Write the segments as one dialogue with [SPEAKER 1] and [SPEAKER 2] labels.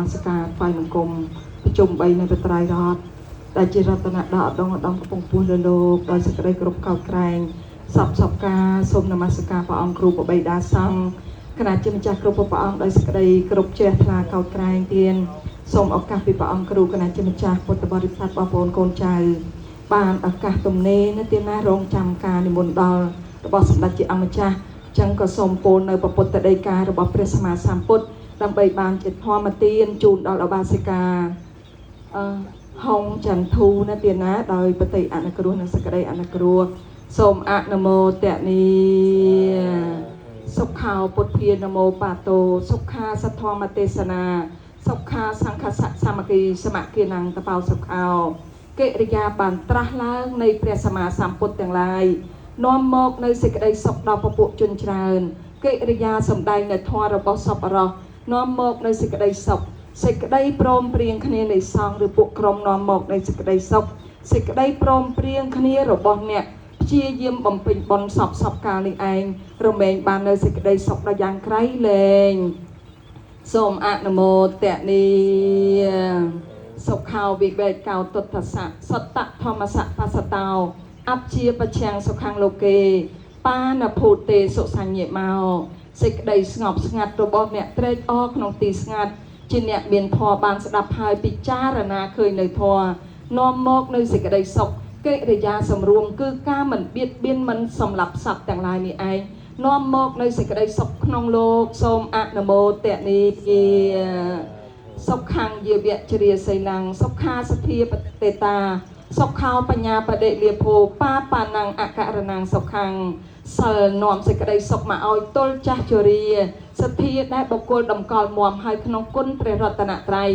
[SPEAKER 1] មស្ការថ្វាយបង្គំប្រជុំ3នៃបត្រៃរតន៍ដែលជារតនៈដ៏ឧត្តមឧត្តមកំពង់ពោះលើលោកដោយសេចក្តីគោរពកោតក្រែងសពសពការសូមនមស្ការព្រះអង្គគ្រូបបីតាសង្ឃគណៈជាម្ចាស់គ្រប់ព្រះអង្គដោយសេចក្តីគោរពជ្រះថ្លាកោតក្រែងទៀនសូមឱកាសពីព្រះអង្គគ្រូគណៈជាម្ចាស់ពុទ្ធបរិស័ទបងប្អូនកូនចៅបានឱកាសទំនេរនៅទៀនណារងចាំការនិមន្តដល់របស់សម្ដេចជាអង្គម្ចាស់ចឹងក៏សូមពោលនៅពុទ្ធដីការបស់ព្រះសម្មាសម្ពុទ្ធដើម្បីបានជាធម្មទានជូនដល់ឧបាសិកាអឺហុងចន្ទធូណាទាណាដោយបតិអនុគ្រោះនិងសក្តីអនុគ្រោះសូមអនុមោទនីសុខោពុទ្ធានមោបាតោសុខាសទ្ធមទេសនាសុខាសង្ឃសៈសមគីសមគីនងតបោសុខោកិរិយាបានត្រាស់ឡើងនៃព្រះសម្មាសម្ពុទ្ធទាំងឡាយនាំមកនៅសេចក្តីសុខដល់ពពួកជនច្រើនកិរិយាសម្ដែងនៅធម៌របស់សពរោះនាំមកនៅសេចក្តីសុខសេចក្តីព្រមព្រៀងគ្នានៃសង្ឃឬពួកក្រុមនាំមកនៅសេចក្តីសុខសេចក្តីព្រមព្រៀងគ្នារបស់អ្នកព្យាយាមបំពេញបុណ្យសពសពកាលនេះឯងរមែងបាននៅសេចក្តីសុខដល់យ៉ាងក្រៃលែងសូមអនុមោទនីសុខោវិវេកកោទុទ្ធសៈសត្តធម្មសៈបសតោអព្យាបច្ឆាំងសុខੰលោកេបានភូតេសុសញ្ញេមោសេចក្តីស្ងប់ស្ងាត់របស់អ្នកត្រេកអរក្នុងទីស្ងាត់ជាអ្នកមានធម៌បានស្ដាប់ហើយពិចារណាឃើញនៅធម៌នាំមកនៅសេចក្តីសុខកិរិយាសម្រួមគឺការមិនបៀតបៀនមិនសម្លាប់សត្វទាំងឡាយនេះឯងនាំមកនៅសេចក្តីសុខក្នុងលោកសូមអនុមោទនីសុខੰយាវៈជ្រាសីលੰសុខាសទ្ធាបតិតាសុខោបញ្ញាបដិលាភោបាបាណੰអករណងសុខੰសិលនាំសេចក្តីសុខមកឲ្យទល់ចាស់ជរាសទ្ធាដែលបុគ្គលតម្កល់មមឲ្យក្នុងគុណព្រះរតនត្រ័យ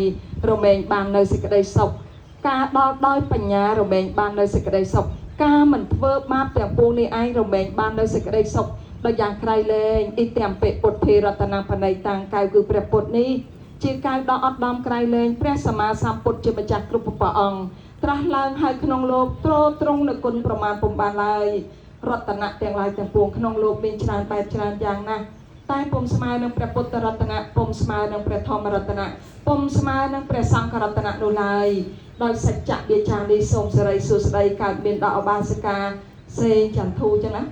[SPEAKER 1] រមែងបាននៅសេចក្តីសុខការដល់ដោយបញ្ញារមែងបាននៅសេចក្តីសុខការមិនធ្វើបាបទាំងពួងនេះឯងរមែងបាននៅសេចក្តីសុខដោយយ៉ាងក្រៃលែងអ៊ីទាំងពិពុទ្ធិរតនបណៃតាំងកៅគឺព្រះពុទ្ធនេះជាកៅដ៏អត់ដំក្រៃលែងព្រះសម្មាសម្ពុទ្ធជាម្ចាស់គ្រប់ព្រះអង្គត្រាស់ឡើងហើយក្នុងលោកទ្រទ្រង់នៅគុណប្រមាណពុំបានឡើយរតនៈទាំងឡាយទាំងពួងក្នុងលោកមានច្រើនបែបច្រើនយ៉ាងណាស់តែពុំស្មើនឹងព្រះពុទ្ធរតនៈពុំស្មើនឹងព្រះធម្មរតនៈពុំស្មើនឹងព្រះសង្ឃរតនៈនោះឡើយដោយសច្ចៈវាចានេះសូមសិរីសួស្តីកើតមានដល់ឧបាសិកាសេងចន្ទធូចឹងណា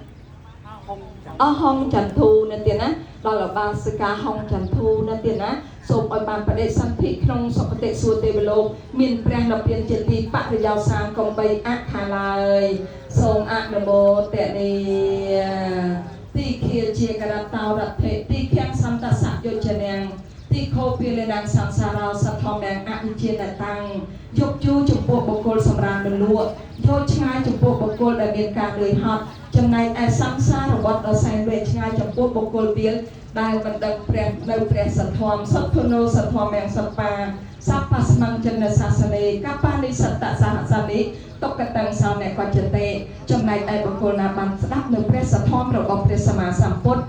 [SPEAKER 1] អស់ហងចន្ទធូនៅទៀតណាដល់ឧបាសិកាហងចន្ទធូនៅទៀតណាសូមឲ្យបានបដិសន្ធិក្នុងសុគតិសួគ៌ទេវលោកមានព្រះនិព្វានជាទីបរិយោសានកំបីអខាឡើយសូមអនុមោទនីទីខាជាករតោរដ្ឋិទីខាំសន្តសយុជនាងទីខោពីលេនាងសង្សារោសទ្ធមនាងអវិជ្ជានតាំងយកយូរចំពោះបុគ្គលសម្រានមិនលក់យកឆ្ងាយចំពោះបុគ្គលដែលមានការនឿយហត់ចំណែកឯសង្សារវដ្តដ៏សែនវែងឆ្ងាយចំពោះបុគ្គលវាលដែលមិនដឹងព្រះនៅព្រះសទ្ធមសទ្ធនោសទ្ធមំសបាសពស្មੰចិនសាសនេកបានិសត្តសហសានិទុក្កតੰសោអ្នកកច្ចតេចំណែកឯបុគ្គលណាបានស្ដាប់នៅព្រះសទ្ធមរបស់ព្រះសម្មាសម្ពុទ្ធ